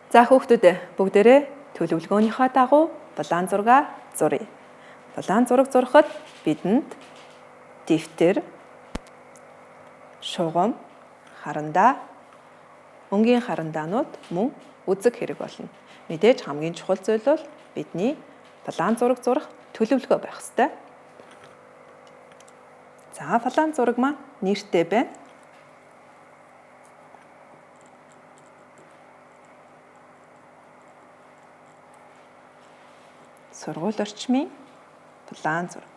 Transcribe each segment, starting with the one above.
За хүүхдүүд бүгдээрээ төлөвлөгөөнийхөө дагуу булаан зургаа зуръя. Булаан зураг зурхад бидэнд дэвтэр, шугам, харандаа, өнгийн харандаанууд мөн үзэг хэрэг болно. Мэдээж хамгийн чухал зүйл бол бидний булаан зураг зурах төлөвлөгөө байх ёстой. За булаан зураг маань нэртэй байна. Сургууль орчмын булаан зураг.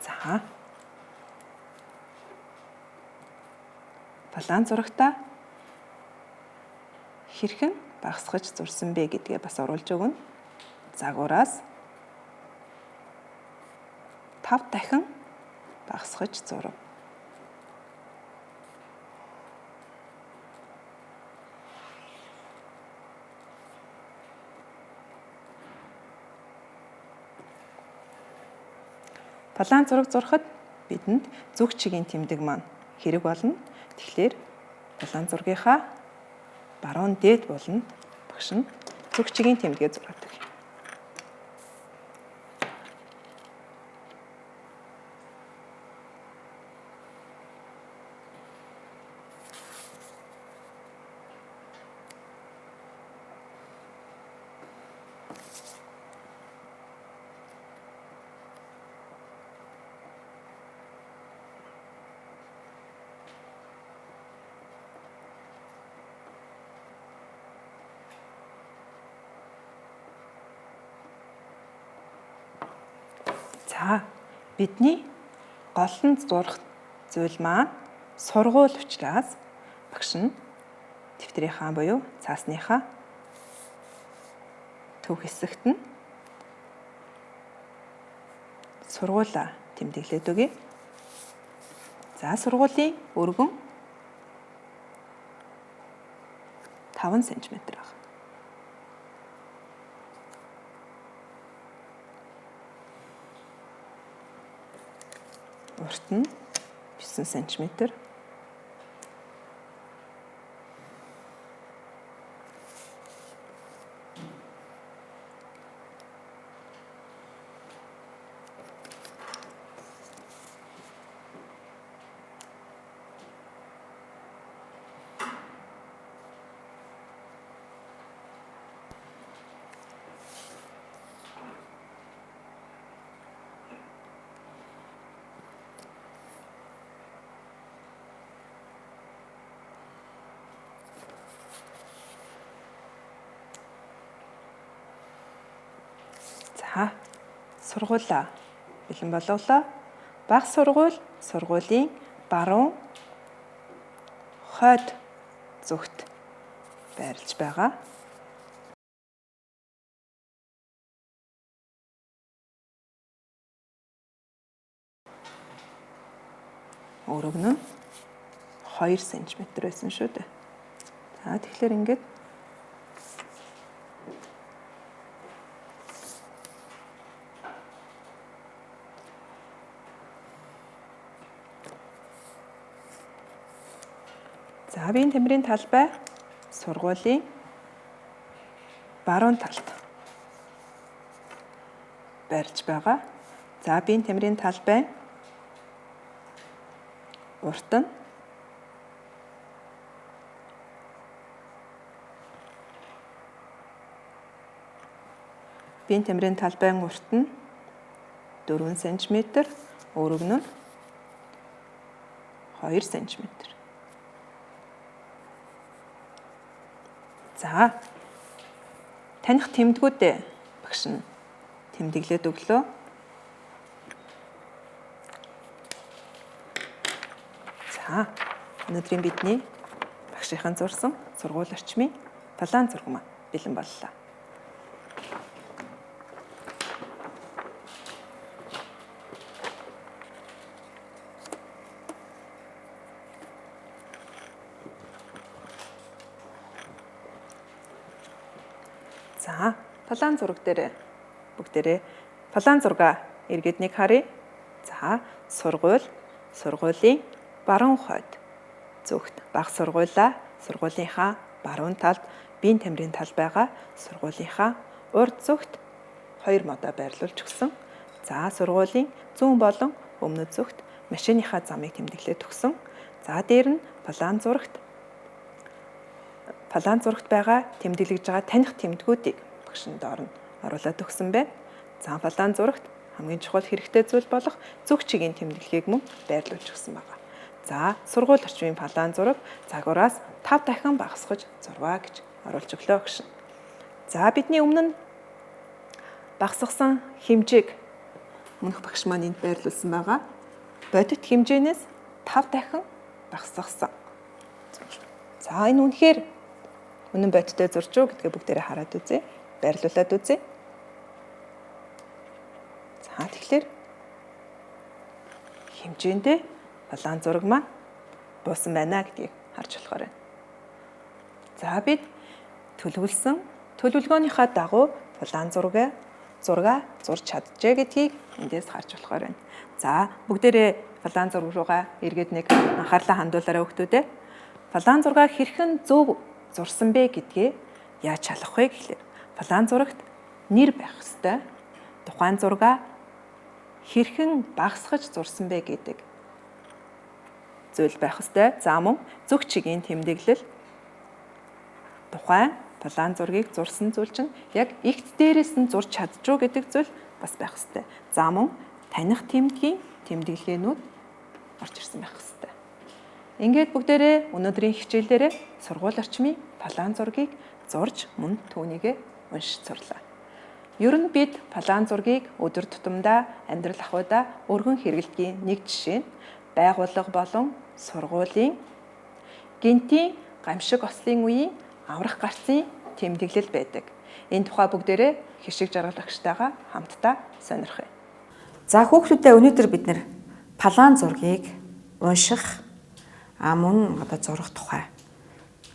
За. Булаан зурагтаа хэрхэн багасгаж зурсан бэ гэдгээ бас оруулж өгнө. Загвараас 5 дахин багасгаж зурав. Булаан зураг зурхад бидэнд зүг чигийн тэмдэг маань хэрэг болно. Тэгэхээр булаан зургийнхаа баруун дээд буланд багш нь зүг чигийн тэмдэгээ зураад өгье. За бидний гол нь зурах зүйл маань сургууль учраас багш нь дэвтрийнхаа буюу цаасныхаа төв хэсэгт нь сургуулаа тэмдэглээд өгье. За сургуулийн өргөн 5 см байна. Урт нь 9 см. За сургуулаа бэлэн болголоо. Баг сургууль сургуулийн баруун хойд зүгт байрлаж байгаа. Өргөн нь 2 см байсан шүү дээ. За тэгэхээр ингээд за биеийн тамирын талбай сургуулийн баруун талд байрлаж байгаа. За биеийн тамирын талбай урт нь биеийн тамирын талбайн урт нь 4 см, өргөн нь 2 см. За таних тэмдгүүдээ багш нь тэмдэглээд өглөө. За өнөөдрийн бидний багшийн зурсан сургууль орчмын булаан зураг маань бэлэн боллоо. За, булаан зураг дээр бүгдээрээ булаан зургаа эргээд нэг харъя. За, сургууль, сургуулийн баруун хойд зүгт баг сургуулаа, сургуулийнхаа баруун талд биеийн тамирын тал байгаа, сургуулийнхаа урд зүгт 2 модоо байрлуулж өгсөн. За, сургуулийн зүүн болон өмнөд зүгт машиныхаа замыг тэмдэглээд өгсөн. За, дээр нь план зурагт байгаа тэмдэглэж байгаа таних тэмдгүүдийг багш нь доор нь оруулаад өгсөн байна. За, план зурагт хамгийн чухал хэрэгтэй зүйл болох зүг чигийн тэмдэглэгийг мөн байрлуулж өгсөн байна. За, сургууль орчмын план зураг загвараас 5 дахин багасгаж зурваа гэж оруулж өглөө багш. За, бидний өмнө нь багасгасан хэмжээг өмнөх багш маань энд байрлуулсан байгаа. Бодит хэмжээнээс 5 дахин багасгасан. За, энэ үнэхээр үнэн бодиттой зурж уу гэдгээ бүгдээрээ хараад үзье. Байрлуулад үзье. За, тэгэхээр хэмжээндээ план зураг маань буусан байна гэдгийг харж болохоор байна. За, бид төлөвлөсөн төлөвлөгөөнийхөө дагуу план зургаа зурж чаджээ гэдгийг эндээс харж болохоор байна. За, бүгдээрээ план зураг руугаа эргээд нэг анхаарлаа хандуулаарай хүмүүдээ. План зургаа хэрхэн зөв зурсан бэ гэдгээ яаж шалгах вэ гэхлээр план зурагт нэр байх ёстой. Тухайн зургаа хэрхэн багасгаж зурсан бэ гэдэг зүйл байх ёстой. За, мөн зүг чигийн тэмдэглэл, тухайн план зургийг зурсан зүйл чинь яг игт дээрээс нь зурж чадчихв гэдэг зүйл бас байх ёстой. За, мөн таних тэмдгийн тэмдэглэгээнүүд орж ирсэн байх ёстой. Ингээд бүгдээрээ өнөөдрийн хичээлдээрээ сургууль орчмын план зургийг зурж мөн түүнийгээ уншиж сурлаа. Ер нь бид план зургийг өдөр тутамдаа амьдрал ахуйдаа өргөн хэрэглэдгийн нэг жишээ нь байгууллага болон сургуулийн гэнтийн гамшиг ослын үеийн аврах гарцын тэмдэглэл байдаг. Энэ тухай бүгдээрээ хишиг жаргал багштайгаа хамтдаа сонирхъя. За, хүүхдүүдээ өнөөдөр бид нэр план зургийг унших мөн одоо зурах тухай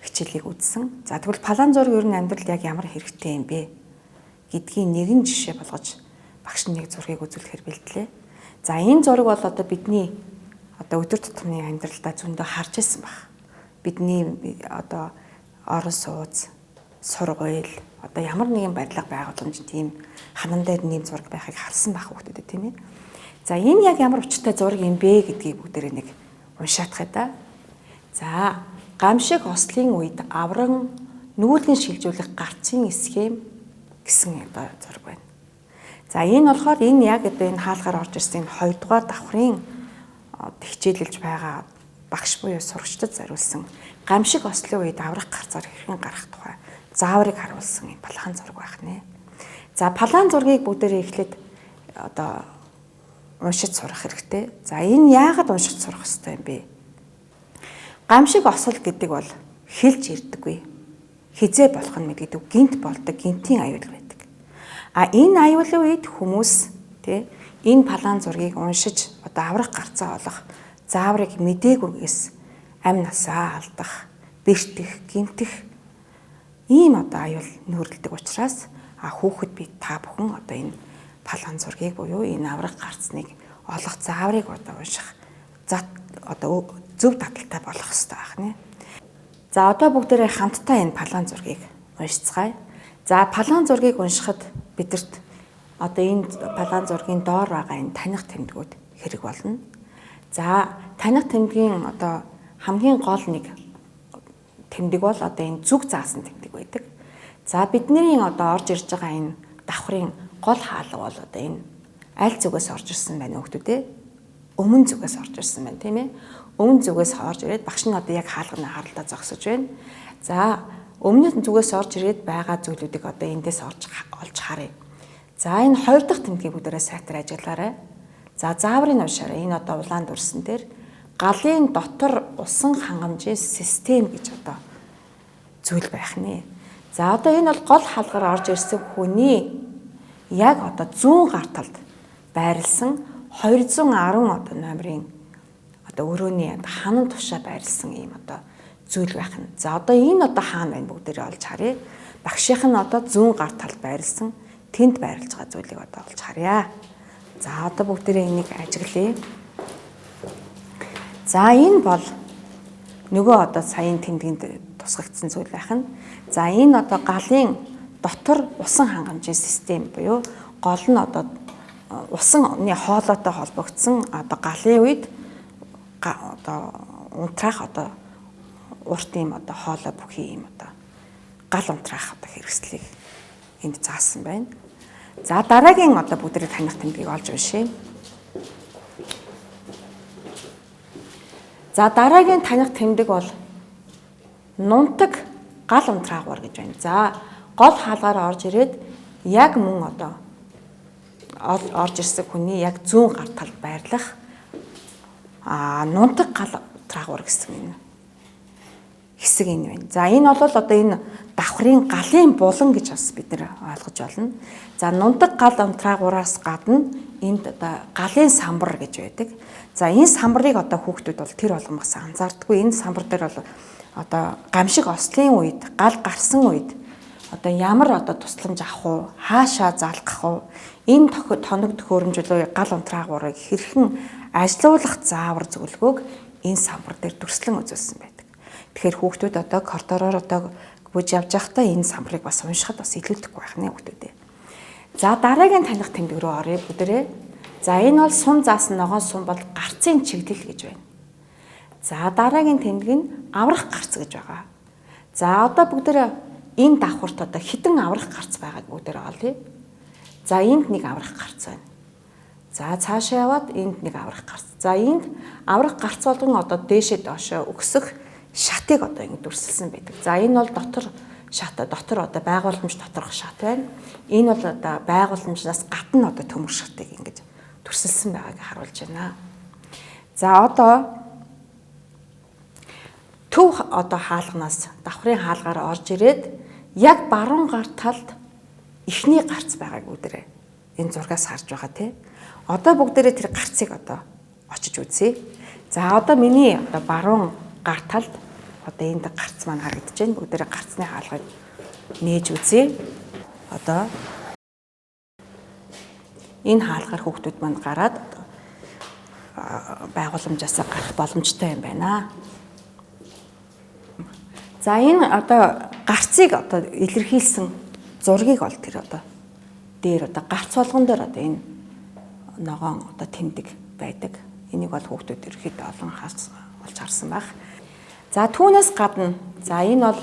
хичээлийг үзсэн. За, тэгвэл план зураг ер нь амьдралд яг ямар хэрэгтэй юм бэ гэдгийн нэгэн жишээ болгож багш нь нэг зургийг үзүүлэхээр бэлтлээ. За, энэ зураг бол одоо бидний одоо өдөр тутмын амьдралдаа зөндөө харж ирсэн баг. Бидний одоо орон сууц, сургууль, одоо ямар нэгэн барилга байгууламж тийм ханан дээр нэм зураг байхыг харсан байх хүүхдүүдэд, тийм ээ. За, энэ яг ямар учиртай зураг юм бэ гэдгийг бүгдээрээ нэг уншаадах да. За, гамшиг ослын үед авран нүүлгэн шилжүүлэх гарцын схем гэсэн одоо зураг байна. За, энэ болохоор энэ яг одоо энэ хаалгаар орж ирсэн энэ 2 дугаар давхрын хичээлэлж байгаа багш буюу сурагчдад зориулсан гамшиг ослын үед аврах гарцаар хэрхэн гарах тухай зааврыг харуулсан энэ план зураг байх нэ. За, план зургийг бүгдээрээ эхлээд одоо уншиж сурах хэрэгтэй. За, энэ яагаад уншиж сурах ёстой юм бэ? Гамшиг осол гэдэг бол хэлж ирдэггүй. Хизээ болох нь мэддэг, гинт болдог, гинтийн аюул байдаг. А энэ аюулын үед хүмүүс тий энэ план зургийг уншиж одоо аврах гарцаа олох зааврыг мдээгүйгээс амь насаа алдах, бэртэх, гинтэх ийм одоо аюул нүүрлдэг учраас хүүхэд би та бүхэн одоо энэ план зургийг буюу энэ аврах гарцныг олох зааврыг одоо унших зат одоо зөв дадалтай болох ёстой байх нэ. За, одоо бүгдээрээ хамтдаа энэ план зургийг уншицгаая. За, план зургийг уншихад бидэрт одоо энэ план зургийн доор байгаа энэ таних тэмдгүүд хэрэг болно. За, таних тэмдгийн одоо хамгийн гол нэг тэмдэг бол одоо энэ зүг заасан тэмдэг байдаг. За, бидний одоо орж ирж байгаа энэ давхрын гол хаалга бол одоо энэ аль зүгээс орж ирсэн байна хүүхдүүд ээ? Өмнө зүгээс орж ирсэн байна, тийм ээ? Өмнө зүгээс орж ирээд багш нь одоо яг хаалганы харалтаа зогсож байна. За, өмнө зүгээс орж ирээд байгаа зүйлүүдийг одоо эндээс олж харъя. За, энэ хоёр дахь тэмдгийг бүгдээрээ сайтар ажиглаарай. За, зааврыг уншаарай. Энэ одоо улаан дүрсэн дээр галын дотор усан хангамжийн систем гэж одоо зүйл байх нэ. За, одоо энэ бол гол хаалгаар орж ирсэн хүний яг одоо зүүн гар талд байрлсан 210 одоо номерын одоо өрөөний ханан тушаа байрлсан ийм одоо зүйл байх нь. За, одоо энэ одоо хаана байна бүгдээрээ олж харъя. Багшийнх нь одоо зүүн гар талд байрлсан тэнд байрлаж байгаа зүйлийг одоо олж харъя. За одоо бүгдээрээ энийг ажиглая. За энэ бол нөгөө одоо саяын тэмдгэнд тусгагдсан зүйл байх нь. За энэ одоо галын дотор усан хангамжийн систем буюу гол нь одоо усны хоолойтой холбогдсон одоо галын үед одоо унтраах одоо урт юм одоо хоолой бүхий юм одоо гал унтраах одоо хэрэгслийг энд заасан байна. За дараагийн одоо бүгдээрээ таних тэмдгийг олж уншъя. За дараагийн таних тэмдэг бол нунтаг гал унтраагвар гэж байна. За гол хаалгаар орж ирээд яг мөн одоо орж ирсэн хүний яг зүүн гар талд байрлах нунтаг гал унтраагвар гэсэн энэ хэсэг энэ байна. За энэ бол одоо энэ давхрын галын булан гэж бас бид нэр ойлгож байна. За нунтаг гал унтраагуураас гадна энд одоо галын самбар гэж байдаг. За энэ самбарыг одоо хүүхдүүд бол тэр болгон бас анзаардаггүй. Энэ самбар дээр бол одоо гамшиг ослын үед, гал гарсан үед одоо ямар одоо тусламж авах уу, хаашаа залгах уу, энэ тоног төхөөрөмжлөө гал унтраагуурыг хэрхэн ажилуулах заавар зөвлөгөөг энэ самбар дээр дүрслэн үзүүлсэн байдаг. Тэгэхээр хүүхдүүд одоо коридороор одоо гүйж явж байхдаа энэ самбарыг бас уншихад бас илүүдэхгүй байх нэ хүүхдүүдээ. За дараагийн таних тэмдэг рүү оръё бүгдээрээ. За энэ бол сум заасан ногоон сум бол гарцын чиглэл гэж байна. За дараагийн тэмдэг нь аврах гарц гэж байгаа. За одоо бүгдээрээ энэ давхарт одоо хідэн аврах гарц байгааг бүгдээрээ олъё. За энд нэг аврах гарц байна. За цаашаа яваад энд нэг аврах гарц. За энд аврах гарц болгон одоо дээшээ доошоо өксөх шатыг одоо ингэ дүрсэлсэн байдаг. За энэ бол дотор шат, дотор одоо байгууламж доторх шат байна. Энэ бол одоо байгууламжнаас гадна одоо төмөр шатыг ингэж дүрсэлсэн байгааг харуулж байна. За одоо төв одоо хаалганаас давхрын хаалгаар орж ирээд яг баруун гар талд эхний гарц байгааг бүгдээрээ энэ зургаас харж байгаа тий. Одоо бүгдээрээ тэр гарцыг одоо очиж үзье. За одоо миний одоо баруун гар талд одоо энд гарц маань харагдаж байна. Бүгдээрээ гарцны хаалгыг нээж үзье. Одоо энэ хаалгаар хүүхдүүд маань гараад одоо байгууламжаасаа гарах боломжтой юм байна. За энэ одоо гарцыг одоо илэрхийлсэн зургийг бол тэр одоо дээр одоо гарц болгон дээр одоо энэ ногоон одоо тэмдэг байдаг. Энийг бол хүүхдүүд ерөөхдөө олон олж харсан байх. За түүнээс гадна за энэ бол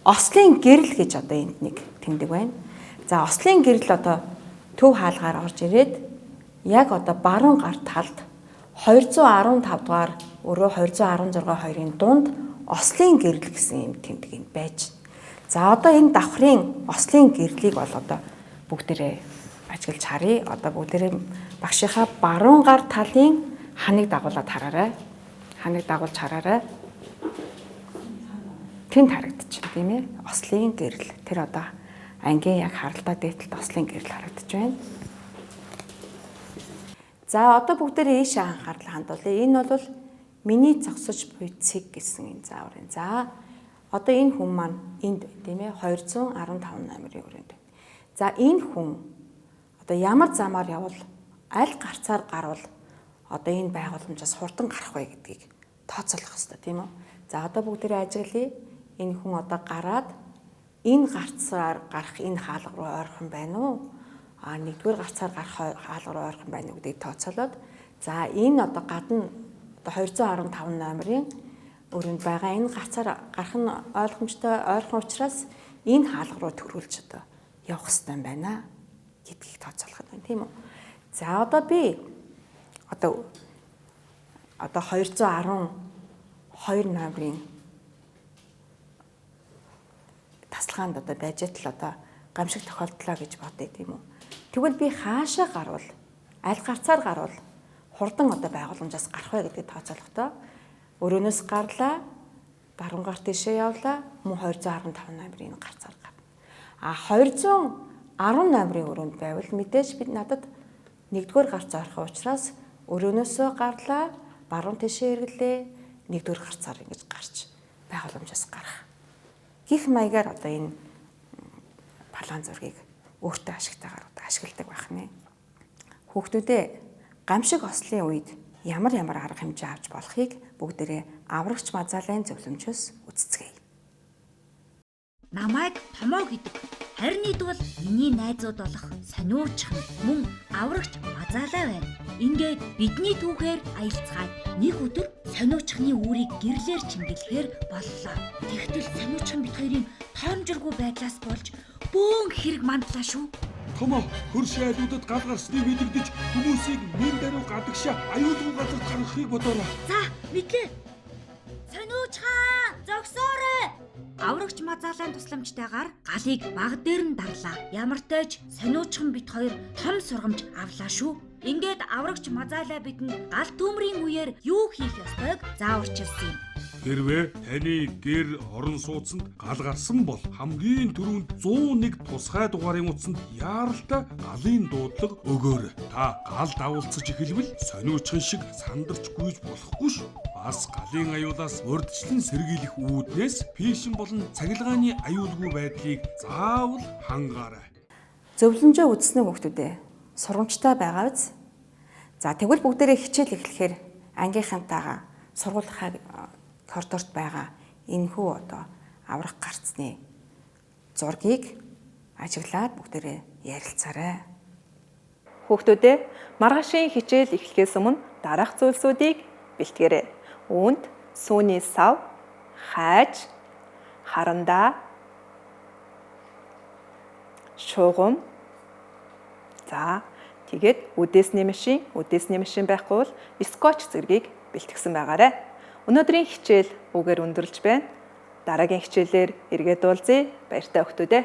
ослын гэрэл гэж одоо энд нэг тэмдэг байна. За ослын гэрэл одоо төв хаалгаар орж ирээд яг одоо баруун гар талд 215 дугаар өрөө 216 хоёрын дунд ослын гэрэл гэсэн юм тэмдэг энд байж. За одоо энэ давхрын ослын гэрлийг бол одоо бүгдээрээ ажиглаж харъя. Одоо бүгдээрээ багшийнхаа баруун гар талын ханыг дагуулад хараарай. Ханыг дагуулж хараарай. Тэнд харагдчихэв тийм ээ. Ослын гэрэл. Тэр одоо ангийн яг харалтаа дээдлэлт ослын гэрэл харагдаж байна. За одоо бүгдээрээ ийшээ анхаарлаа хандуулъя. Энэ бол миний зогсож буй цэг гэсэн энэ зааврын. За одоо энэ хүн маань энд байна тийм ээ 215 номерын өрөөнд байна. За энэ хүн одоо ямар замаар явбал аль гарцаар гарвал одоо энэ байгууламжаас хурдан гарах вэ гэдгийг тооцоолох хэрэгтэй тийм үү? За одоо бүгдээрээ ажиглая. Энэ хүн одоо гараад энэ гарцаар гарах энэ хаалга руу ойрхон байна уу? А нэгдүгээр гарцаар гарах хаалга руу ойрхон байна уу гэдгийг тооцоолоод за энэ одоо гадна одоо 215 номерын өрөөнд байгаа энэ гарцаар гарах нь ойлгомжтой ойрхон учраас энэ хаалга руу төрүүлж одоо явах хэрэгтэй байна гэдгийг тооцоолох нь байна тийм үү? За одоо би одоо 212 номерын тасалгаанд одоо байж тал одоо гамшиг тохиолдлоо гэж бодъё тийм үү? Тэгвэл би хаашаа гарвал аль гарцаар гарвал хурдан одоо байгууламжаас гарах вэ гэдгийг тооцоолохдоо өрөөнөөс гарлаа, баруун гар тийшээ явлаа, мөн 215 номерын гарцаар гарна. А 210 номерын өрөөнд байвал мэдээж бид надад нэгдүгээр гарц ойрхон учраас өрөөнөөсөө гарлаа, баруун тийшээ эргэлээ, нэгдүгээр гарцаар ингэж гарч байгууламжаас гарах. Гэх маягаар одоо энэ палаан зургийг өөртөө ашигтайгаар одоо ашигладаг байх нэ. Хүүхдүүдээ, гамшиг ослын үед ямар ямар арга хэмжээ авч болохыг бүгдээрээ аврагч Мазаалайн зөвлөмжөөс үздэцгээе. Намайг Томоо гэдэг. Харин эд бол миний найзууд болох Сониучхан мөн аврагч Мазаалай байна. Ингээд бидний түүхээр аялцгаая. Нэг өдөр Сониучхны үүрийг гэрлээр чингэлэхээр боллоо. Тэгтэл Сониучхан бит хоёрын тоомжиргүй байдлаас болж бөөн хэрэг мандлаа шүү. Томоо, хөрш айлуудад гал гарсныг мэдэгдэж хүмүүсийг нэн даруй гадагшаа аюулгүй газарт гаргахыг бодоорой. За, мэдлээ. Сониучхан, зогсоорой. Аврагч Мазаалайн тусламжтайгаар галыг баг дээр нь дарлаа. Ямартай ч Сониучхан бит хоёр том сургамж авлаа шүү. Ингээд аврагч Мазаалай бидэнд гал төмрийн үеэр юу хийх ёстойг зааварчилсан юм. Хэрвээ таны гэр орон сууцанд гал гарсан бол хамгийн түрүүнд 101 тусгай дугаарын утсанд яаралтай галын дуудлага өгөөрэй. Та гал дагуулцаж эхэлбэл сониучхан шиг сандарч гүйж болохгүй шүү. Бас галын аюулаас урьдчилан сэргийлэх үүднээс пишин болон цахилгааны аюулгүй байдлыг заавал хангаарай. Зөвлөмжөө үзсэн үү хүүхдүүдээ? Сургамжтай байгаа биз? За, тэгвэл бүгдээрээ хичээл эхлэхээр ангийнхантайгаа сургуулийнхаа коридорт байгаа энэхүү одоо аврах гарцны зургийг ажиглаад бүгдээрээ ярилцаарай. Хүүхдүүдээ, маргаашийн хичээл эхлэхээс өмнө дараах зүйлсүүдийг бэлтгээрэй. Үүнд сүүний сав, хайж, харандаа, шугам. За, тэгээд үдээсний машин байхгүй бол скотч зэргийг бэлтгэсэн байгаарай. Өнөөдрийн хичээл үгээр өндөрлж байна. Дараагийн хичээлээр эргээд уулзъя. Баяртай хүүхдүүдээ.